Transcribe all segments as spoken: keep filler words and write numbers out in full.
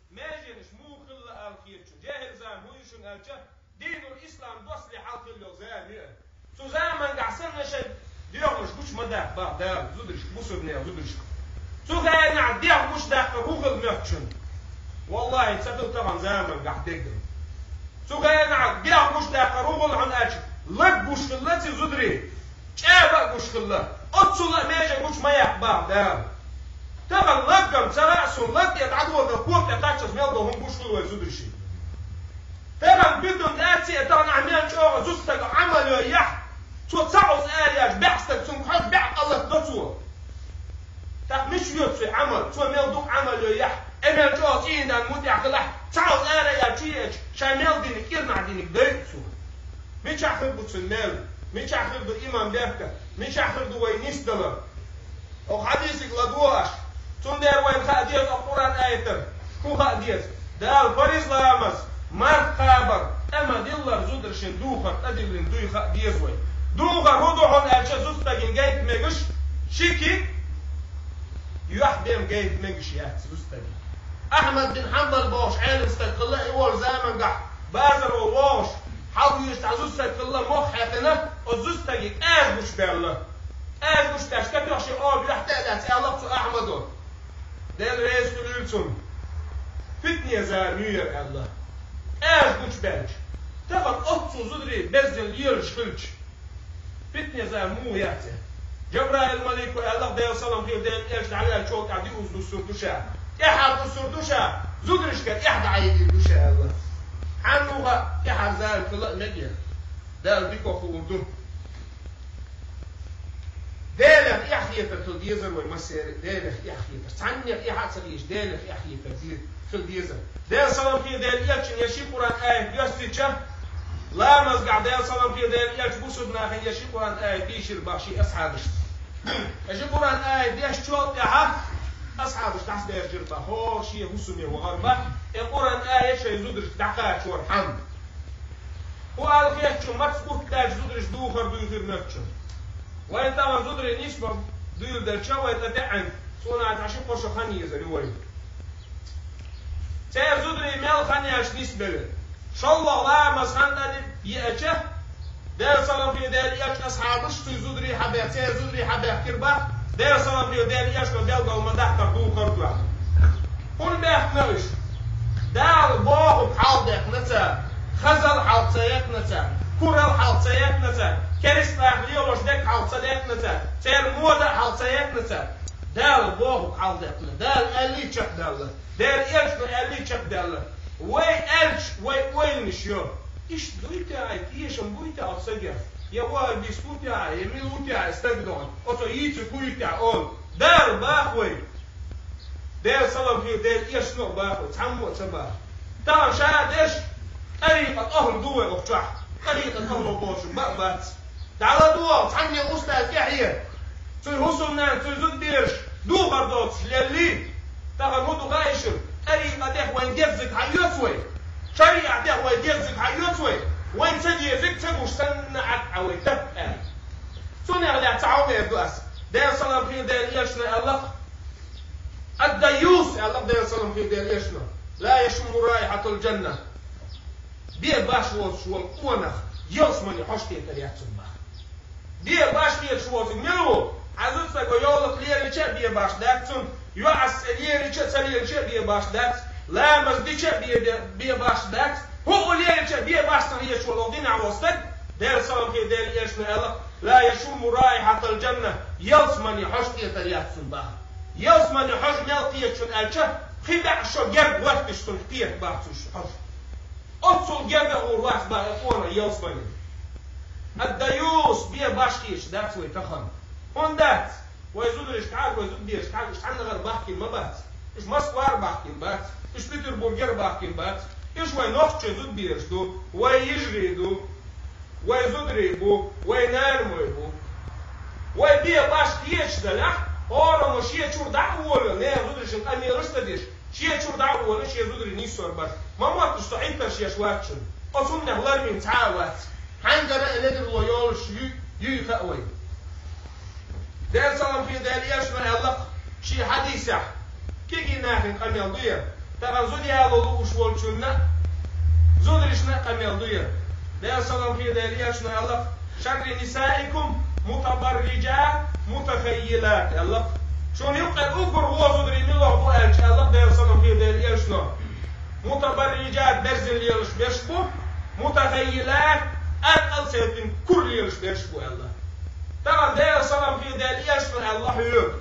Меженаш муха хилла аьлла хетачун, жаьхӀил зама хӀун ю шуна аьлча, динул ислам доссале хьалха хилла йолу зама ю. Цу замангахь санна шайн доьхуш гучу ма даккха боху Дала зударшка, бусурнех зударшка. Цу хенахь дегӀ гучу даккхар хӀун хилла моьтту шуна? Валлахьи, ца хилла тахана замангахь дегӀ. Цу хенахь дегӀ гучу даккхар хӀун хилла хьуна аьлча, лаг гуш хилла цу зударий. ЧӀаба а гуш хилла, оццул а меже гучу ма яккха боху Дала. Тахана лаг-м ца хаьа суна, лаг тӀе дӀадоладан, кога тӀе кхаччалц мел долу хӀума гуш хуьлу вайн зударшна. Тахана буьтун дац и, тахана ахь мел чӀогӀа зуда стаг Ӏамал йойяхь, цо ца Ӏуза ара яьлча, баьхьа стаг цунга хьожа баьхьа къа латадо цо. ТӀаккха мича йоьду цуьнан Ӏамал, цо мел дукха Ӏамал йойяхь, и мел чӀогӀа цӀийнан мутӀахь хилахь, ца Ӏуза ара яьлча, чу еача, ша мел диниг, кӀирнахь диниг дойу цо. Мичахь хир бу цуьнан мел? Мичахь хир ду иман, беркат? Мичахь хир ду вай нисдалар? Оха хьадисиг ладогӀа аша. Цундела вайна хаа деза оха Къуръан аятара. ХӀун хаа деза? Дала фарз ламаз, марха кхабар, тӀе ма-диллара зударшна духар тӀедиллина дуй хаа деза вай. Духар хӀун ду хьуна аьлча, зуда стагана гайта мегаш, шиги, юьхь-бен гайта мегаш яц зуда стагана. Ахьмад бин Хьанбал бохуш Ӏелам стаг хилла и волу замангахь, базар вогӀуш, хьалхавуьйсу цхьа зуда стаг хилла, мох хьаькхина, оцу зуда стаге кӀажа гучубаьлла. КӀажа гучубаьлча, катоьхна шен оба юьхь тӀе а лаьцна, аьлла цу Ахьмадо: «Дела реза хуьлийла цунна. Питане зама ю яра», — аьлла. КӀажа гучубаьлча, тахана оццул зударий беззина лелаш хилча, питане зама муха яц и? Жабраил малико аьлла, Делан салам хуьлда элча, дӀаваьллачул тӀаьхьа диъазза дуссур ду ша. ТӀаьхьара дуссур ду ша, зударшкара тӀаьхьа дӀайийр ду ша аьлла. Хьанна ву хаьа, тӀаьхьара зама хила а мегий? Дала дика хуур ду. Делах эхь хетар хила дезара вай массеран а, Делах эхь хетар. Цхьаннех эхь а ца хеташ, Делах эхь хетар де-, хила дезара. Делан салам хуьлда элчана я ши Къуръан аят доьссича, ламазгахь Делан салам хуьлда элча бусурнахана я ши Къуръан аят дийшира боху шен асхьабашна. И ши Къуръан аят дешначул тӀаьхьа асхьабаш дӀасаберзира боху, хӀора шен хӀусаме вахара боху, и Къуръан аят шайн зударшка дӀакхачорхьама. ХӀун аьлла хетачу маца бутт даьлча зударша духар дуй хир моьтту шуна? Вайн тахана зударий нисбан дуьйладелча, вай тӀе деана, цунах цхьа ши-кхо шо хан езар ю вайн. Церан зударий мел хан яьлча нисбелира. ШолгӀа ламаз хан тӀе еача, Делан салам хуьлда элчан асхьабаш цуьнан зударий хьабаьхкира, церан зударий хьабаьхкира боху, Делан салам хуьлда элчано белгал ма даккхара духар дуьхьа. ХӀунда баьхкина уьш? Дала бохург хьалха даьккхина цара, хазал хьалха ца яьккхина цара, курал хьалха ца яьккхина цара, керста нах лелош дерг хьалха ца даьккхина цара, церан мода а хьалха ца яьккхина цара. Дала бохург хьалха даьккхина, Дала аьллий чекхдаьлла, Делан элчано аьллий чекхдаьлла. Вай аьлча, вай ойланаш йо. Иштта дуй те хьайн, тешам буй те хьо сагех? Я ваххабист ву те хьо, я мила ву те хьо стаг дохуьйту? Оцо йийцарг хӀун ю те хьо олу? Дала боху вай. Делан салам хуьлда элчано а боху вай, цхьаммо а ца боху. Тахана ша дерш, тӀарикъат ахӀлу ду вай оха чохь. ТӀарикъат ахӀлу бохуш бан а бац. ДӀаладогӀа, цхьанне устаз тӀаьхье. Цуьнан хӀусамнана, цуьнан зудбераш духар доцуш леллий. Тахана хӀун ду хаьий шуна? ТӀарикъатех вайн деззиг хьаоьцу вай? ШариӀатех вайн деззиг хьаоьцу вай? Вайн ца дезиг ца гуш санна Ӏад Ӏа вай таппа аьлла. Цунах лаьцна цхьа хӀума эр ду ас. Делан салам хуьлда элчано аьлла-кх: «Ад-дайюс», — аьлла-кх Делан салам хуьлда элчано, «ла яшумму раихьатал джанна». Бен баш воцуш волу къонах ялсамане хьожа хетар яц цунна боху. Бен баш хеташ воцург мила ву? Хьан зуда стага йовлакх лелийча а бен баш дац цунна, йоӀ цӀе лелийча а, ца лелийча а бен баш дац, ламаз дича а бен, бен, бен баш дац, хӀуъа лелийча а бен баш ца хеташ волу динехь волу стаг, Делан салам хуьлда элчано аьлла: «Ла яшумму раихьатал джанна», ялсамане хьожа хетар яц цунна боху. Ялсамане хьожа мел кхеташ ву аьлча, кхин бӀе шо герга гӀоьртича цунна кхета боху цо хьожа. Оццул герга а гӀур вац боху и къонах ялсамане. Ад-дайюс, бен баш хеташ дац вай тахана. ХӀунда дац? Вай зударшка хьажа, вай зудберашка хьажа, уьш цхьаннахьара бахкийна ма бац. Уьш Москвара бахкийна бац. Уьш Петербургера бахкийна бац. Уьш вай нохчийн зудбераш ду, вай йижарий ду, вай зударий бу, вай нанамой бу. Вай бен баш хеташ далахь, хӀораммо шен чуьра дӀа а волавелла, нехан зударшна къамелаш а ца деш, шен чуьра дӀа а волавелла, шен зударий нийсор бара. Ма моттуш со Ӏиттарш еш вац шуна. Оцу хӀуманех ларвина цхьа а вац. Хьаьнгара а ледарло йолуш юй, юй хаьа вай. Делан салам хуьлда элчано аьлла-кх шен хьадисехь, кегий нахана къамел ду яра. Тахан зуда яло лууш волчунна, зударшна къамел ду яр. Дела салам хи дела яшна аллах: «Шарру нисаикум мутабаррижат мутахаййилат», аллах. Шун юкъе угур гӀо зударий мила бу аьлча, аллах, Дела салам хи дела яшна. Мутабаррижат берзин лелаш берш бу, мутахаййилат, акъал севтин кур лелаш берш бу, аллах. Тахан Дела салам хи дела яшна аллах хьоьга.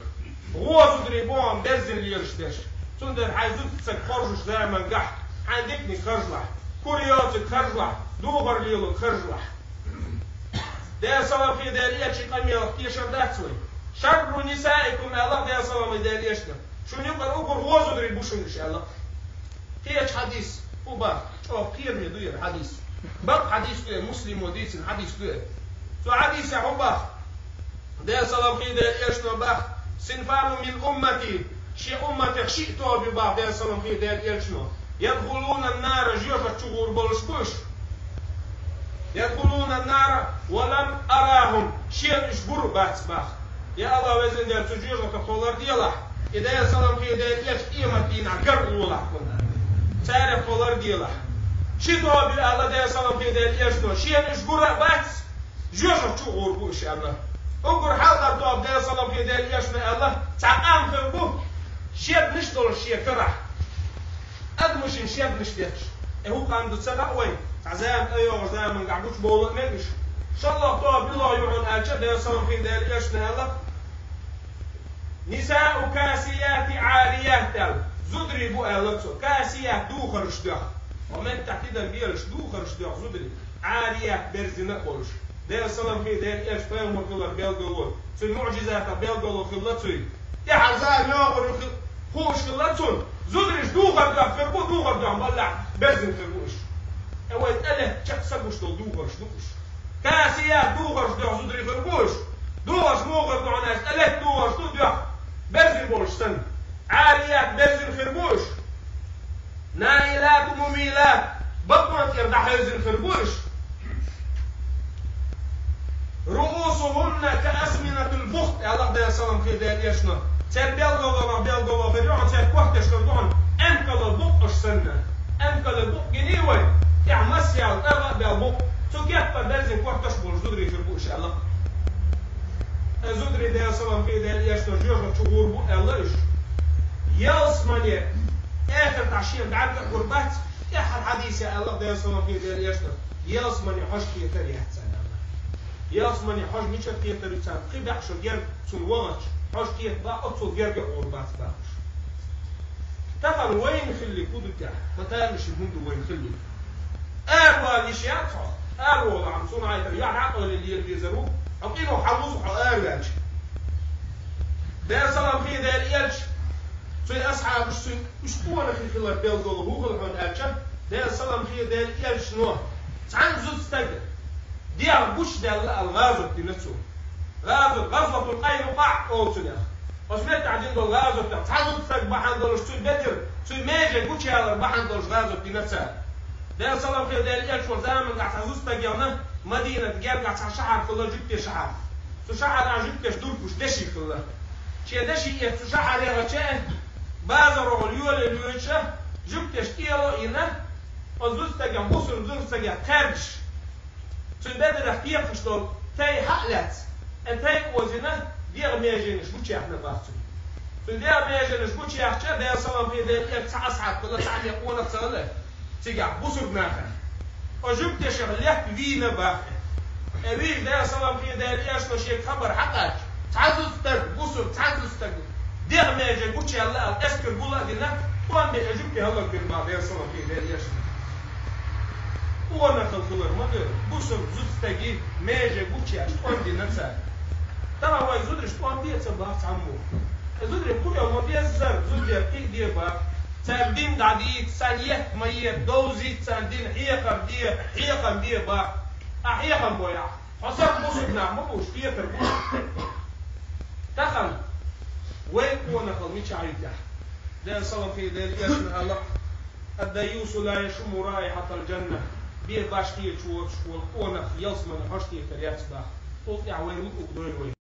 ГӀо зударий бу берзин лелаш берш. Цундела хьай зуда саг хоржуш заман гахь, хьан дикниг харжлахь, кур йоциг харжлахь, духар лелуг харжлахь. Дела салам хи дела яши къамелах тешар дац вай. «Шарру нисаикум», аллах, Дела салам хи дела яшна. Шун юкъара угур гӀо зударий бу шун уьш, аллах. Кхеча хьадис, хӀу бах, чӀоагӀа кхераме ду яр хьадис. Бакъ хьадис ду яр, Муслимо дийцина хьадис ду яр. Цу хьадиса хӀу бах. Дела салам хи дела яшна бах: «Синфану мин уммати», шен умматех шиъ тоба ю бах, Дела салам хи дела яшна. «Ядхулуна нара», жоьжахати чу гӀур болаш бу уьш. «Ядхулуна нара ва лам арахум», шена уьш гур а бац бах. Я аллах, везан Дела, цу жоьжахатах тхо ларделахь. И Дела салам хи дела яши къемат дийнахь гар лолахь кхунна. Царех тхо ларделахь. Ши тоба ю, аллах, Дела салам хи дела яшна, шена уьш гур а бац, жоьжахати чу гӀур бу уьш, аллах. Угур хьалхара тоба, Дела салам хи дела яшна, аллах, цхьа къам хир бу, шеднаш долаш шен карахь. Адамашна шеднаш детташ. Э, хӀу къам ду ца хаьа вайна, цхьа зама тӀейогӀуш заман гахь гучубовла а мегаш. ШоллагӀа тоба мила ю хьуна аьлча, Дела салам хи дела яшна, аллах: «Нисау касияти Ӏарият», аьлла. Зударий бу, аьлла цо. Касият, духарш доьху. Ва меттахь тидар белаш, духарш доьху зударий. Ӏарият, берзина а болаш. Дела салам хи дела яши пайхамар хилар белгало. Цуьнан муӀжизатах белгало хилла цуьнан. ТӀаьхьа зама йогӀур хи-, хууш хилла цунна. Зудариш духар доьху хир бу, духар доьху баллехь берзина хир бу уьш. Э, вай тӀелетта чекх са гуш долу духарш ду уьш. Касият, духарш доьху зударий хир бу уьш. Духарш муха хир ду хьуна аьлча, тӀелетта духарш ду доьху, берзина болуш санна. Ӏарият, берзина хир бу уьш. Маилат мумилат, бакъонан тӀера дӀахьевзина хир бу уьш. «Руусухунна ка асминатил бухт», аллах, Дела салам хи дела яшна. Церан белгалонах белгало хир ю хьуна, церан коьрташ хир ду хьуна эмкала букъаш санна. Эмкала букъ гиний вай, тӀехь масса яьлла, тӀаргӀа а баьлла букъ. Цу кеппара берзина коьрташ болуш зударий хир бу уьш, аллах. Э, зударий, Дела салам хи дела яшна, жоьжахати чу гӀур бу, аьлла уьш. Ялсамане, эхартахь шена бӀаьрга а гур бац, тӀаьххьара хьадиса, аллах, Дела салам хи дела яшна. Ялсамане хьожа кхетар яц царна, аллах. Ялсамане хьожа мичара кхетар ю царна? Кхин баьхьа шо герга цунна вахача, хьожа кхета бах, оццул герга а гӀур бац бах уьш. Тахан вайна хилларг хӀун ду тӀехь? Ма тамашийна хӀун ду вайна хилларг? Аравала йиш яц хьо. Араволахь, цунна хьайкара яхь дӀакъевлина лела везар ву, хьо къино хьалузу хьо араваьлча. Дела салам хи дела элча, цуьнан асхьабаш, цуьнан уьш къонахий хилар белгало хӀун хилла хьуна аьлча, Дела салам хи дела элчано цхьана зуда стаг дегӀ гучудаьлла аьлла гӀазот дина цо. ГӀазот, гӀазватул Къайнукъаъ олу цунах. Оцу меттехь дина долу гӀазотехь цхьа зуда стаг бахьана долуш цуьнан бедар, цуьнан меже гучуялар бахьана долуш гӀазот дина цара. Дела салам хи дела элча волу замангахь цхьа зуда стаг яхна, Мадинат гергахь цхьа шахьар хилла, жуьгтийн шахьар. Цу шахьарахь жуьгтех дуркуш деши хилла. Шен деши эца цу шахьар яхача, базархула йоле лоьча, жуьгтех кӀело а йина, оцу зуда стагах, бусург зуда стагах тхаьрдаш, цуьнан бедарах кхеташ долу тай хьа а лаьцна, э, тай озийна, дегӀан меженаш гучуяьхна бах цуьнан. Цуьнан дегӀан меженаш гучуяьхча, Дела салам хи дела элча, цхьа асхьаб хилла, цхьа а мекъонах ца хилла цигахь, бусург нахах. Оцу жуьгтех летта вийна бах. Э, вийча, Дела салам хи дела элчано шега хабар хьакхаьчча, цхьа зуда стаг, бусург, цхьа зуда стаг дегӀан меже гучуяьлла аьлла, эскар гул а дина, тӀом бина, жуьгти хӀаллакбина бах, Дела салам хи дела элчано. Къонахалла хилар ма ду, бусург зуда стаге меже гучуяьлча тӀом дина цара. Тахан вай зударшна тӀом бе ца бах цхьаммо. Зударий кху а ма беззара, зударий кхиа де бах. Царна дин дӀадийца, царна етт ма е, довзийта царна дин, хьехам де, хьехам бе бах. Ахь хьехам бойахь, хьо сарра бусург нах ма бу уьш, кхетар бу. Тахан вай къонахалла мичахь ю тӀехь? Дела салам хи дела элчано аьлла: «Ад-дайюсу ла яшумму раихьатал джанна». Бен башха кхеташ воцуш волу къонах ялсамане хьожа кхетар яц бах. Цул тӀаьхьа вай луъург дойла вай.